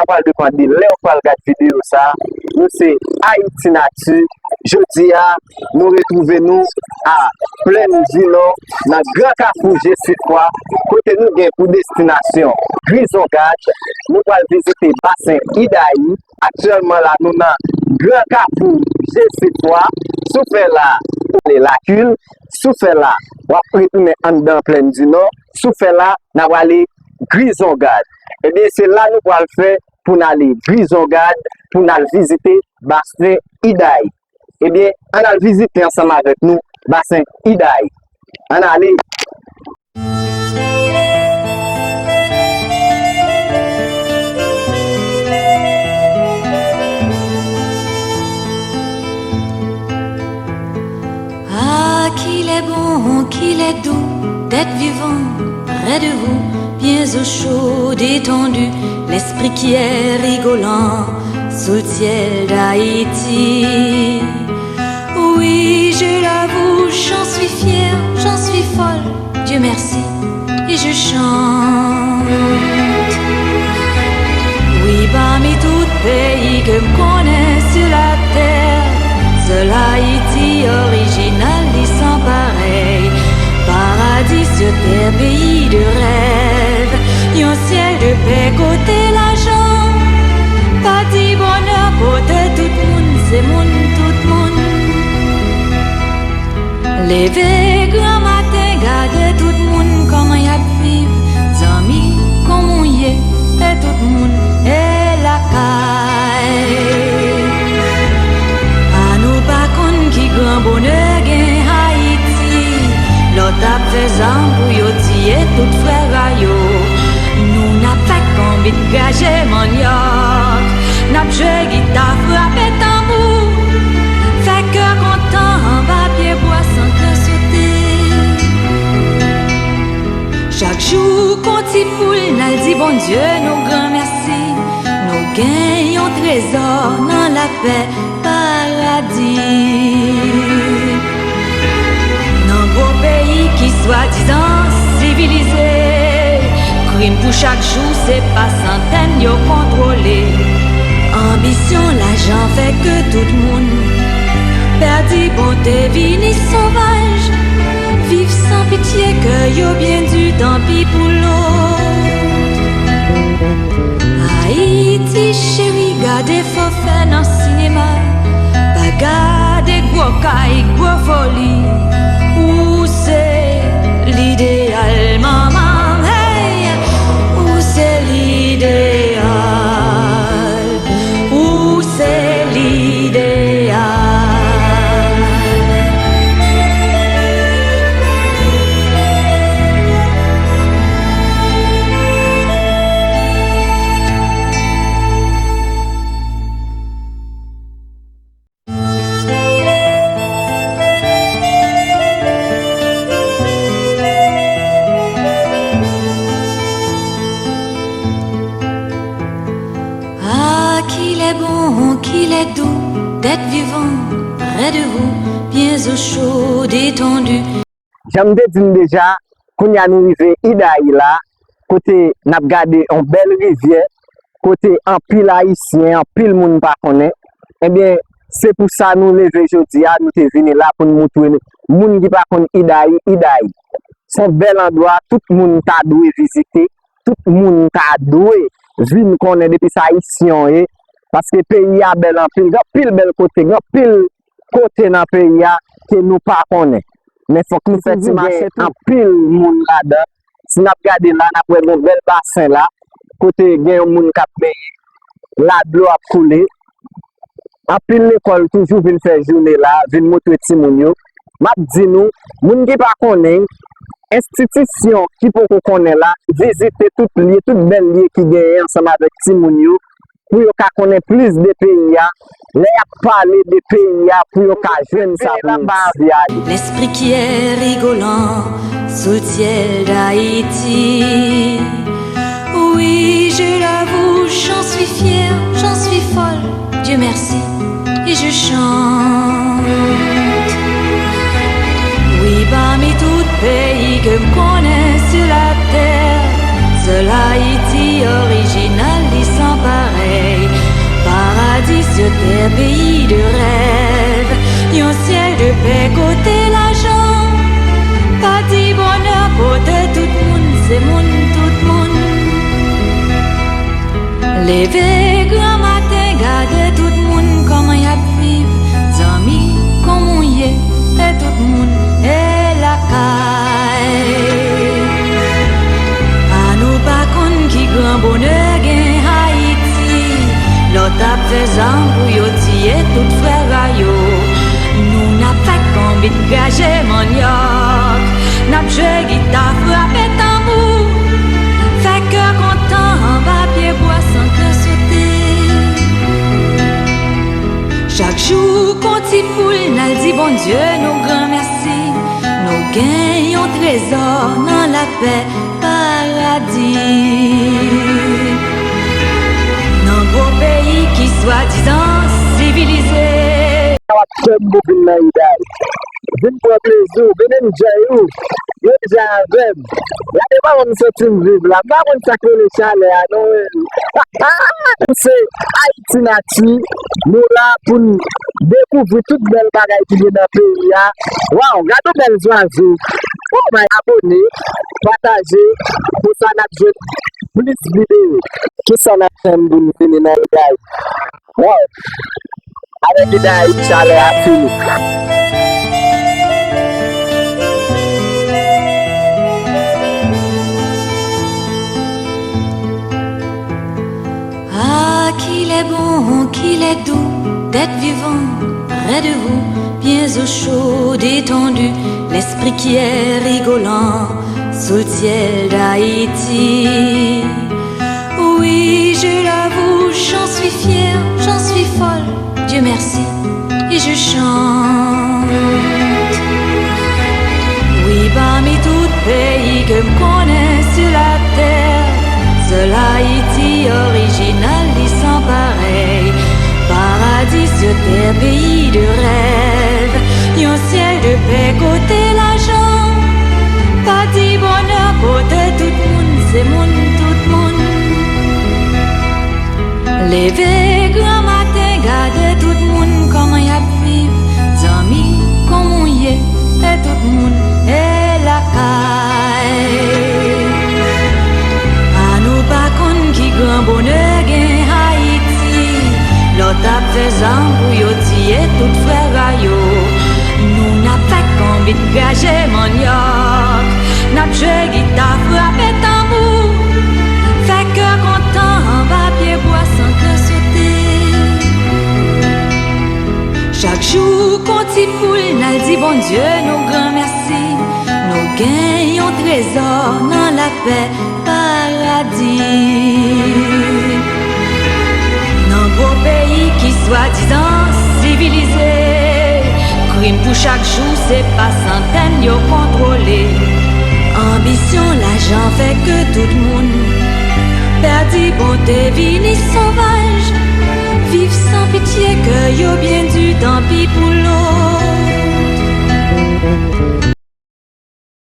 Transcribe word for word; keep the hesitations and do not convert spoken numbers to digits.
w pral depande lè w pral gad videyo sa a. Nou se Ayiti Nati. Jodi a, nou retwouve nou a Plèn di Nò, nan Gran Kafou Jesetwa, kote nou gen pou destinasyon Grizongad. Nou pral vizite basen Idayi. Aktyèlman la, nou nan Gran Kafou Jesetwa. Si w fè la, w ale Lakil. Si w fè la, w ap retounen anndan Plèn di Nò. Si w fè la, n a prale Grizongad. Ebyen, se la nou pral fè pou n ale Grizongad, pou n al vizite basen Idayi. Ebyen, ann al vizite ansanm avèk nou basen Idayi. Ann ale! Ah, qu'il est bon, qu'il est doux d'être vivant près de vous, pieds au chaud, détendu, l'esprit qui est rigolant sous le ciel d'Haïti. Oui, je l'avoue, j'en suis fière, j'en suis folle, Dieu merci, et je chante. Wi, pami tout peyi ke m konnen sou latè, sèl Ayiti orijinal, li san parèy. Paradi sou tè, peyi de rèv, yon syèl de pè kote lajan pa di bonè, kote tout moun se moun, tout moun. Leve granmaten, gade tout moun kòman y ap viv. Zanmi, kòman w ye? E tout moun e lakay. A nou pa konn ki gran bonè gen Ayiti. Lòt ap fè zam pou yo tiye tout frè a yo. Nou n ap fè konbit, graje manyòk. N ap jwe gita, frape tanbou, fè kè kontan anba pye bwa san kè sote. Chak jou kon ti poul n al di Bondye nou granmèsi. Nou gen yon trezò nan lapè, paradi. Nan gwo peyi ki swadizan sivilize, krim pou chak jou se pa santèn yo kontwole. Anbisyon lajan fè ke tout moun pèdi bonte, vini sovaj, viv san pitye, kè yo byen di, tanpi pou lòt. Ayiti cheri, gade fòfè nan sinema, pa gade gwo kay, gwo foli. Ou se lideyal, manman, hey! Ou se lideyal, ou se lideyal. Ah, qu'il est bon, qu'il est doux d'être vivant près de vous, pieds au chaud, détendus. Jan m te di n deja, kounye a nou rive Idayi la, kote n ap gade yon bèl rivyè, kote anpil Ayisyen, anpil moun pa konnen. Ebyen, se pou sa nou leve jodi a, nou te vini la pou n moutre moun ki pa konn Idayi, Idayi. Se yon bèl andwa, tout moun ta dwe vizite, tout moun ta dwe vin konnen depi se Ayisyen w ye, paske peyi a bèl anpil, gen anpil bèl kote, gen anpil kote nan peyi a ke nou pa konnen. Men fòk nou fè ti mache tou. Anpil moun ladan. Si n ap gade la, n ap wè gen yon bèl basen la, kote gen yon moun k ap benyen, la dlo ap koule. Anpil lekòl toujou vin fè jounen la, vin moutre timoun yo. M ap di nou, moun ki pa konnen, enstitisyon ki poko konnen la, vizite tout lye, tout bèl lye ki genyen ansanm avèk timoun yo, pou yo ka konnen plis de peyi a, lè y ap pale de peyi a, pou yo ka jwenn sa pou yo di. L'esprit qui est rigolant sous le ciel d'Haïti. Oui, je l'avoue, j'en suis fière, j'en suis folle, Dieu merci, et je chante. Wi, pami tout peyi ke m konnen sou latè, sèl Ayiti orijinal, li san parèy. Sur terre, pays de rêve, yon syèl de pè kote lajan pa di bonè, kote tout moun se moun tout moun. Leve gran maten, gade tout moun kòman y ap viv. Zanmi, kòman w ye? E tout moun e lakay. A nou pa konn ki gran bonè gen Ayiti. Lòt ap fè zam pou yo tiye tout frè a yo. Nou n ap fè konbit, graje manyòk. N ap jwe gita, frape tanbou. Fè kè kontan anba pye bwa san kè sote. Chak jou kon ti poul n al di Bondye nou gran mèsi. Nou gen yon trezò nan lapè paradi. Nan gwo peyi ki swadizan sivilize. Sa w ap tann pou vin nan Iday. Vin pran plezi w, vin enjoy ou. Vin jwe avè m. Gade kòman m santi m viv la. M pa konn sa k rele chalè a non. Se Ayiti Nati. Nou la pou n dekouvri tout bèl bagay ki gen nan peyi a. Waw, gade yon bèl zwazo. Oh my, abone, pataje, pou sa n ap jwenn plis videyo. Kisa n ap tann pou n vini nan Iday? Waw! Avèk Iday, chalè a fini. Ah, qu'il est bon, qu'il est doux d'être vivant près de vous, pieds au chaud, détendu, l'esprit qui est rigolant sous le ciel d'Haïti. Oui, je l'avoue, j'en suis fière, j'en suis folle, Dieu merci, et je chante. Wi, pami tout peyi ke m konnen sou latè, sèl Ayiti orijinal, li san parèy. Paradi sou tè, peyi de rèv, yon syèl de pè kote lajan pa di bonè, kote tout moun se moun tout moun. Leve gran maten, gade tout moun kòman y ap viv. Zanmi, kòman w ye? E tout moun e lakay. A nou pa konn ki gran bonè gen Ayiti. Lòt ap fè zam pou yo tiye tout frè a yo. Nou n ap fè konbit, graje manyòk. N ap jwe gita, frape tanbou. Fè kè kontan anba pye bwa san kè sote. Chak jou kon ti poul n al di Bondye nou gran mèsi. Nou gen yon trezò nan lapè paradi. Nan gwo peyi ki swadizan sivilize, krim pou chak jou se pa santèn yo kontwole. Anbisyon lajan fè ke tout moun pèdi bonte, vini sovaj, viv san pitye, kè yo byen di, tanpi pou lo.